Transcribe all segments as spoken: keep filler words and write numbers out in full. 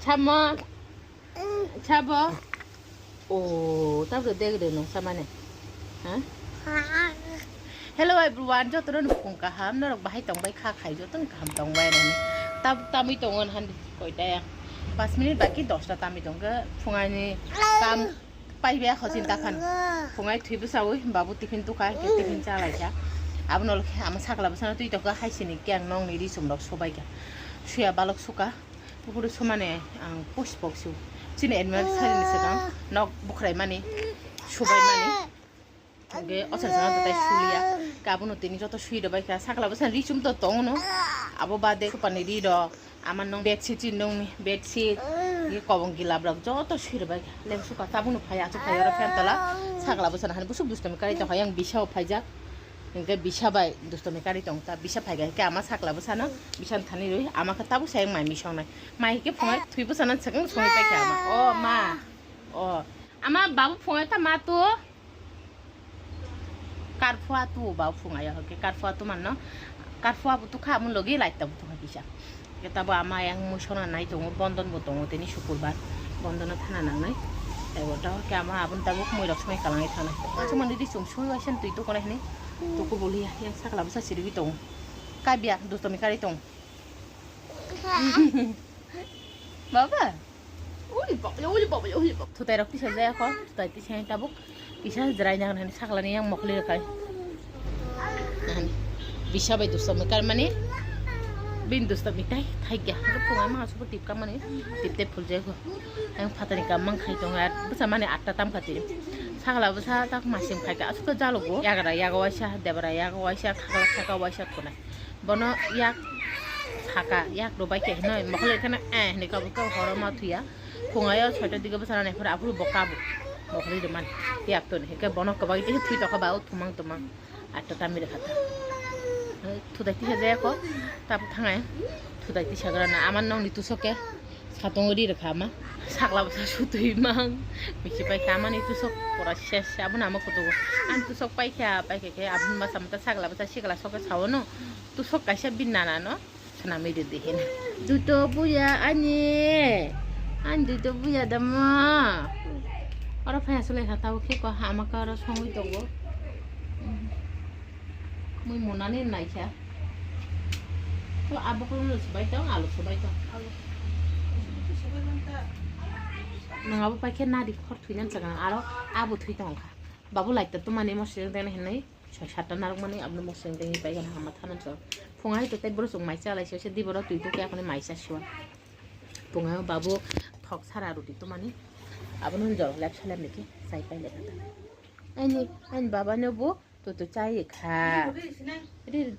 Samo. Sabo. O, tabro degre nung samane. Ha? Hello everyone, jotono nukung kaham, norok bahai tongbai kha khai, jotono kaham tongbai nani. Tab tamwi tongo handi koita ya. Pas minute baki dosta tamwi tongkha, phungani kam paibe khochin takhan. Phungai thwi bwsawi babu tiffin tukha, ke tiffin chalaikha. Abono lokhe ama sakla bwsano twi tokha, haisini khe ang nongni ri chumrok sobaikha. Suya balok suka. Buphuru sumani ang push box su. Chini anniversary ni swkang nok bukhraimani, subaimani. Hwnkhe o sani swkang tai suliya. Kabuno tini joto sui rwbaikha. Sakla bwsani ri chum to tongo no. Abo bade supani ri rok. Ama nung bedsheet chini nungni bedsheet. Ye kobong gilab rok joto sui rwbaikha. Leng suka tabukno phai achuk phai oro fan tola. Sakla bwsani hani busuk dustomi kari tongkha yang bisao phaijak. Hingke bisa bai dustomi kari tong ta, bisa phaikha hingke ama sakla bwsano, bisa thani rwi ama khe tabuk sayang mai misongnai. Mai hingke phungai thwi bwsano swkang songwi paikha ama. O ma, o ama babu phungai ta ma tu. Karphua tu babu phungai hingke karphua tu manno. Karphua bu tukha amun logi light ta bu tukha kisa. Tabo ama yang mui sona nai tongo, bondon bo tongo, tini sukurbar bondono thana nangnai. Tei bo tabo khe ama aboni tabuk mui rok sumai kalangwi thangnai. Aswk mani di chum sui waisa twi tukunai hwnwi tuku boli yang sakla bwsa sirigwi tongo. Kabya dustomi kari tong. Baba. Uli baba, uli baba, uli baba. Thutai rok tisa jaya kho, thutai tisa tabuk. Kisa jwrai nang nang saklani yang mokli rwkha. Nang bisa bai dustomi kar mani. Bin dustomi tai thai gya. Hado phunga ma super tip ka mani. Tip tip phul jai go. Yang phatani kam mang khai tong at. Bwsa mani atta tam khati. Sakla bwsa tak masim khai ka. Asuk jalo go. Yagra yago waisa, debra yago waisa, khakla khaka waisa khuna. Bono yak saka, yak rwbai khe hinoi mokol ekheno eh hinui kabo khe horo ma thuya. Phungayo soita dige bwsarani phore aphuru bo kabo. Mokol rwmani yak toni. Hingke bono kwbangwi tei thwi tokha ba o thumang thumang. Atta tamni rwkha ta. Thudai tisa jaya kho. Tabuk thangai. Thudai tisa grana. Ama nongni tusok khe. Satong ri rwkha ama. Sakla bwsa sutwi mang. Misi pai kha amani tusok pura ses. Abono ama kutugo. Ani tusok pai kha, pai kha khe aboni bwsa mata sakla bwsa sikla sok khe sawono. Tusok kaisa bini nana no. Swnamwi rwdi hino. Duto buya ani. Ani duto buya damo. Oro phai aswk lekha tabuk khe ko hama khe oro songwi tongo. Mui monani naikha. To abo kono swbai tong, alu swbai tong. Nang abo paikhe nadi khor thwina chakang aro abo thwi tongkha. Babu light to tumani mosri tengna hinwi. Soi satta narwkmani abono mosong tengwi paigana hama thanam sa. Phungai to tei borok chwng mai cha lai se di borok twi to khe aphano mai cha suwa. Phungai babu thok sara roti tumani. Abono jor lep salem ni khe chai pai le kha. Ani ani baba no bo to to chai kha. Ri ri.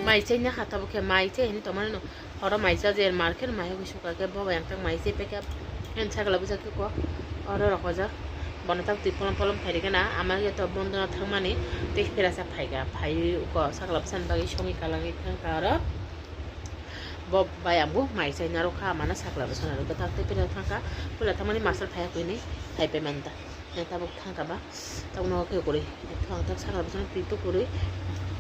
Mai chai na kha tabuk khe mai chai hini tongmani no horo mai cha jer mar khe mai hugui suka khe bo bai ang tak mai chai paikha. Ang sakla bwsa khe ko oro rok ojak bono tak twi polom polom phai rikha na ama khe to bondo no thangmani tei phera sa phaikha phai ko sakla bwsa ni bagwi songwi kalangwi thangkha oro. Bo bai ang bo mai chai narwkha amano sakla bwsa narwkha tak tei phera thangkha phela thangmani master phai hugui ni phai pai manta. Tabuk thangkha ba. Tabuk no khe kwrwi. Thang tak sakla bwsano twi tukurwi.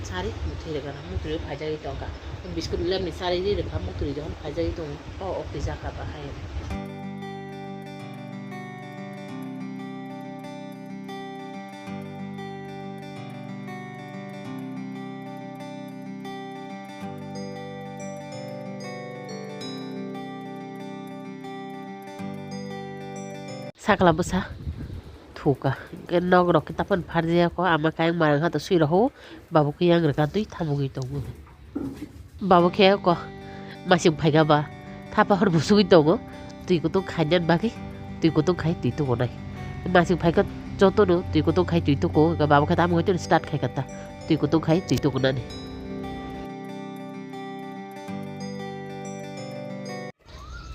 Sari muthwi rwgana. Muthwi rwgwi phaijagwi tongkha. Biskut lemni sari ri rwkha. Muthwi rwgwi phaijagwi tongo. O, o, twi jakha ba hai. Sakla bwsa thuka. Hwnkhe nok rok khe taphano pharjaya kho, ama khe ayang marang kha to swi rw hao, babu khe yang rwkha twi thamugwi tongo. Babu khe ko masing phaikha ba thapa hor busugwi tongo, twi kutung khainani bagwi, twi kutung khai twi tukunai. Masing phaikha jotono twi kutung khai twi tuku, babu khe tamo hoi start khaikha ta, twi kutung khai twi tukunani.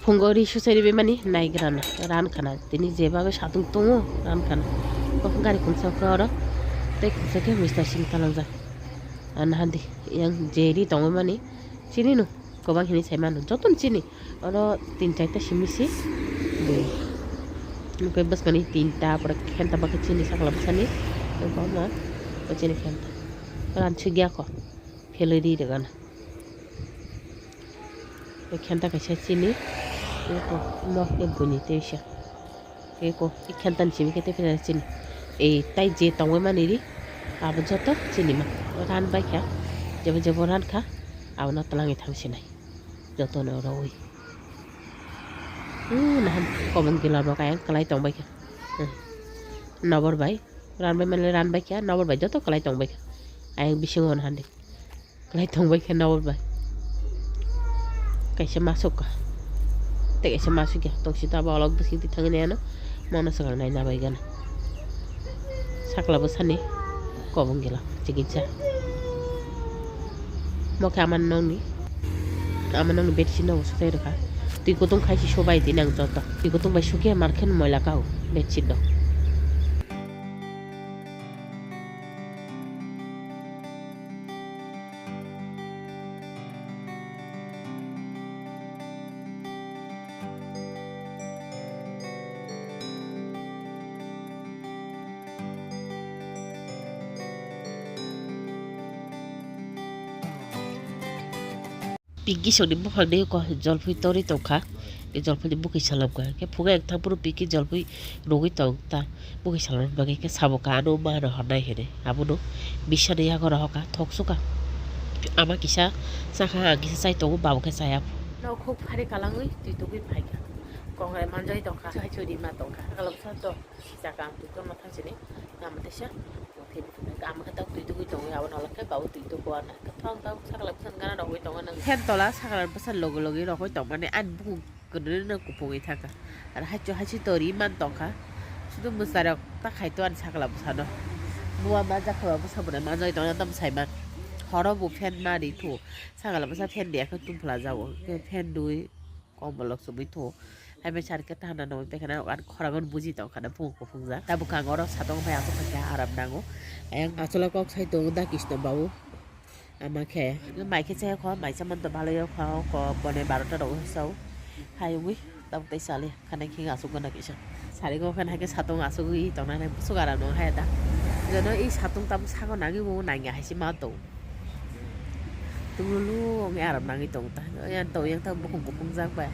Phungo ri susai ribai mani naigrana, rankhana, tini jeba bai satung tongo, rankhana. Kok gari khungsa khe oro, tei khungsa khe Mister Singh talangjak. Ano handi, yang je ri tongwi mani, chini no, kwbang hinwi sai mano, jotono chini. Oro tin charta simi si, bui. Oke, bwskani tinta, pura khenta bakhe chini sakla bwsani, omo, o chini khenta. Ran sugya ko, phelwi ri rwgana. Khenta kaisa chini, eko, mo, e buini teisa. Eko, e khenta ni simi khe tei phela chini. Ei, tai je tongwi mani ri, abo joto chini ma. Ran bai kha, jebo jebo ran kha, abono twlangwi thang sinai. Joto no rwi. Hmm, nahan kobong gila rok ayang kwlai tong bai kha. Hmm. Nobor bai, ran bai mani ran bai kha, nobor bai joto kwlai tong bai kha. Ayang bisingo nahan di. Kwlai tong bai khe nobor bai. Kaisa masuk ka. Tei kaisa masuk ya. Tongsi ta ba olok bisi ti thangni ano. Mono swkang nai na bai gana. Sakla bwsani kobong gila. Chikitsa. Mo khe aman nongni. Aman nongni bedsheet no bo sutai rwkha. Twi kutung khai si sobai di nang joto. Twi kutung bai sukhe mar khe moila kao bedsheet do. Pinki songni buphangni eko jolphi torwi tongkha, e jolphini bukhi salamkha, khe phunga ekthang phuru pinki jolphi rogwi tongta. Bukhi salmani bagwi khe sabo ka ano ma rohornai hinwi. Abono bisani yago rohorkha, thok suka. Ama kisa chakha, ang kisa chai tongo, babo khe chaya. Nokhuk phari kalangwi twi tugwi phaikha. Kongrai manjai tongkha, chai churi ma tongkha. Kaloksa to sijak ang twi tongma thangsini. Ama teisa, ama khe tak twi tugwi tongwi, abo nalak khe babo twi tugo ano. Thang thang sakla bwsani gana rogwi tongo nang. Phen tola sakla bwsa logi logi rogwi tongmani ani bukung. Kwrwino kupugwi thangkha. Ar haichu haichu tori man tongkha. Sudu mwsarok ta khai to ani sakla bwsano. Buwa manjak khe ba bwsa bwrwi manjagwi tongna tamo saiman. Horo bo fan ma ri thu. Sakla bwsa fan riya khe tum phlajago. Khe fan dui kombolok chumui thu. Hai bai sar khe thana nw bai khana ar khorang buji tongkha na phung kuphungjak. Tabuk ang oro satong bai aswk kha aram nango. Ayang achalo kok sai tongo da Krishna babu. Ama khe, mai khe chaya kho, mai chamani to bhaloyo kho, ko pone barota rok sao. Hayungwi, tabuk tei chali, khana khe aswk gana kisa. Sari go khana khe satong aswk wi tongnani bwswk aram nang haya da. Jono i satong tabuk sago nangwi bo nangya hai se ma to. Tumlulu ongwi aram nangwi tong ta. Yang to yang ta bukhung kuphung jak bai.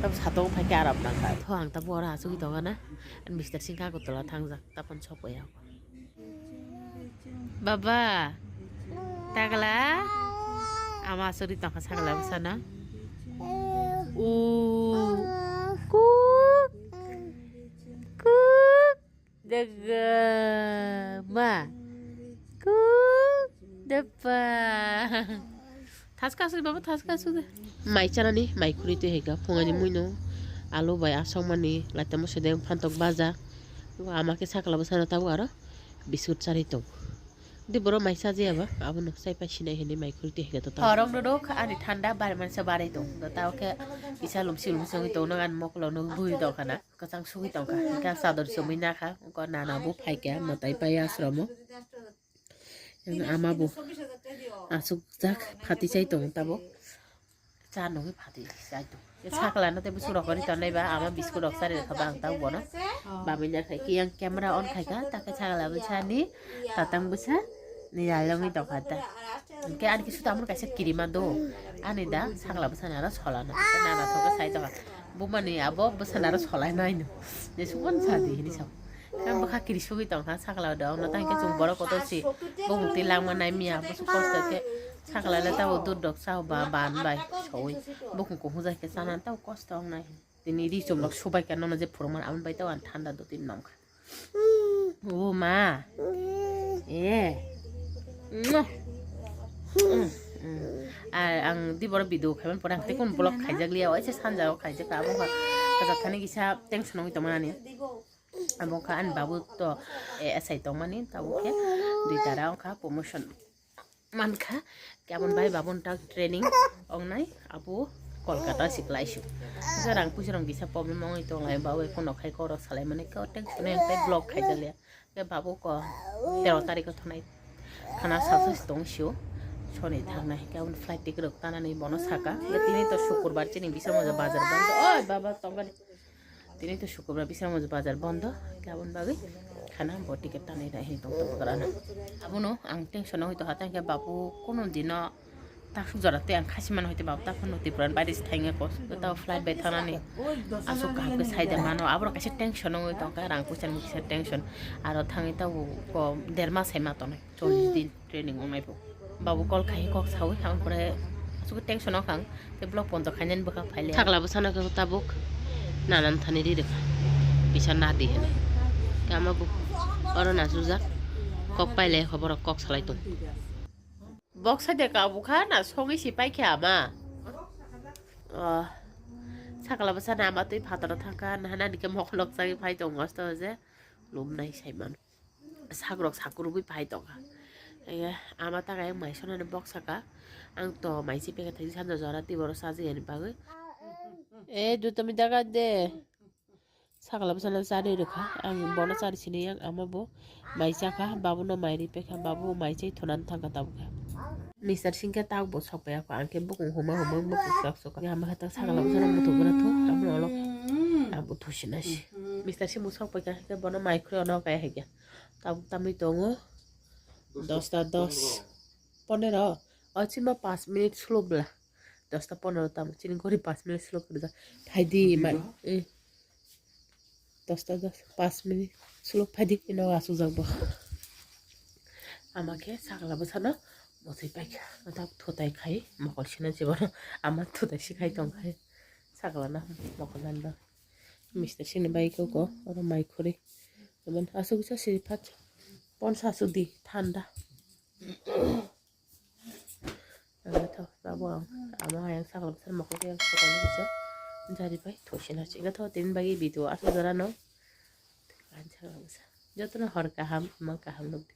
Tabuk satong phai khe aram nang kha. Tho ang tabuk oro aswk wi tongana. Mister Singh ka ko tola thangjak, tapon sok ya. Baba. Takla. Ama suri tongkha sakla bwsana. U. Ku. Ku. Daga. Ma. Ku. Dapa. Thaska sui baba, thaska sui de. Mai chanani, mai khuri twi hai kha. Phungani muino. Alu bai asokmani, laitamo sui de phantok baja. Ama khe sakla bwsana tabuk aro. Biscuit charwi tongo. Di borok mai chajiya ba, abono chai pai sinai hinwi mai khuri twi hai khe to. Horong dodok ani thanda bar mansa barai tong. Do tao khe kisa lumsi lumsi wngwi tong nang ani mokolo no bui tong khana. Kwchang sugwi tong kha. Hingkhe chador chumui nakha. Ko nana bo phaikha mwtai pai ashromo. Ama bo aswk jak phati chai tong tabo. Cha nugwi phati chai tong. Sakla no tei bwswk rok ri tongnai ba, ama biscuit rok chari rwkha ba ang tang bono. Bamwi nya khai khe yang camera on khai kha, ta khe sakla bwsa ni tatang bwsa ni yalongwi tong kha ta. Hingkhe ani khe suda amon kaisa kirima do. Ani da sakla bwsa ni aro sola no. Nana sokhe sai tong kha. Buma ni abo bwsa ni aro solai no aino. Jesuk bon sa di hini sa. Ang bwkha kiri sugwi tongkha sakla o de, ono tang khe chwng borok kotor si bumung twi langma nai miya, bwswk kosto khe sakla le tabo dudok sao ba ban bai sowi bukung kuhung jai khe chana tabo kosto wngnai. Tini ri chumlok subai khe nono je phurungmani aboni bai tabo ang thanda do tini nongkha. O ma. E. Ar ang di borok video khaimani pore ang tei kun vlog khaijak liya, waisa sanja o khaijak kha, abo kha kwchak thani kisa tension wngwi tongmani. Abo wngkha ani babu to A S I tongmani, tabuk khe dui tara wngkha promotion mankha. Khe aboni bai babu wngkha training wngnai, abo Kolkata si klai su. Kisa rang puisa rang kisa problem wngwi tonglai, babai phone rok khai kok rok salai mani kok tension wngwi tei block khai jaliya. Khe babu ko tero tarikh o thanai khana salsa si tong sio. Soni thangnai khe aboni flight ticket rok tanani bono saka. Khe tini to sukurbar chini bisa moja bazar bondo. Oi baba tongani. Tini to sukurbar bisa moja bazar bondo. Khe aboni bagwi khana bo ticket tanai nai hini tong tong grana. Abono ang tension wngwi tongkha tei khe babu kono dino Taksuk jora tei ang khasi mano hoi tei babu taphano Tripura ni baire se thainge ko. Tao flight bai thangnani aswk kaham khe saida mano. Aborok kaisa tension wngwi tongkha, rang puisa ni kisa tension. Aro thangwi tabo ko derma sai ma tongnai, chollish din training wngnai bo. Babu call khai kok sawi ang pore aswk tension wngkha ang. Tei block ponto khainani bwkha phaile. Sakla bwsano khe tabuk nanan thani ri rwkha. Kisa nadi hwnwi. Khe ama bo oro nasujak. Kok paile khe borok kok salai tong. Bok saide kabukha na songwi si paikha ama. Oh, sakla bwsa na ama twi phataro thangkha, nahana dikhe mokolok chagwi phai tongo, asto je lumnai sai mano. Sakrok sakrubwi phai tongkha. Ege ama takai ang mai sonani bok saka. Ang to mai si pekha thai sanja jora tiboro sajiyani bagwi. Eh, dutami daga de. Sakla bwsano chari rwkha, ang bono chari sini yang ama bo mai chakha, babuno mai ri pekha, babu mai chai thonani thangkha tabukha. Mister Singh khe tabuk bo sok paiya kho, ang khe bukung huma huma bukung sok sok. Yang ama khe ta sakla bwsano muthuk gra thu, amo olo abo thusina si. Mister Singh bo sok paikha khe bono mai khri ono kaya hai khe. Tabuk tamwi tongo dosta dos, ponero, o chima panch minute slow bwla. Dosta ponero tamo chini gori panch minute slow kwrwjak. Phaidi mai. Eh. Dosta dos, panch minute slow phaidi ino asukjak bo. Ama khe sakla bwsano mothai paikha. Dak thutai khai mokol sina jiboro ama thutai si khai tong khai. Sakla na mokol nanda. Mister Singh ni bai koko oro mai khuri. Temen asuk bisa siri phat. Ponsa asuk di thanda. Ang tho, tabuk ang ama hayang sakla bwsar mokol khe ang sakla bwsar jari pai thosina se. Ang tho, tini bagwi video aswk jora no. Ang sakla bwsar. Jotono hor kaham, mang kaham nukdi.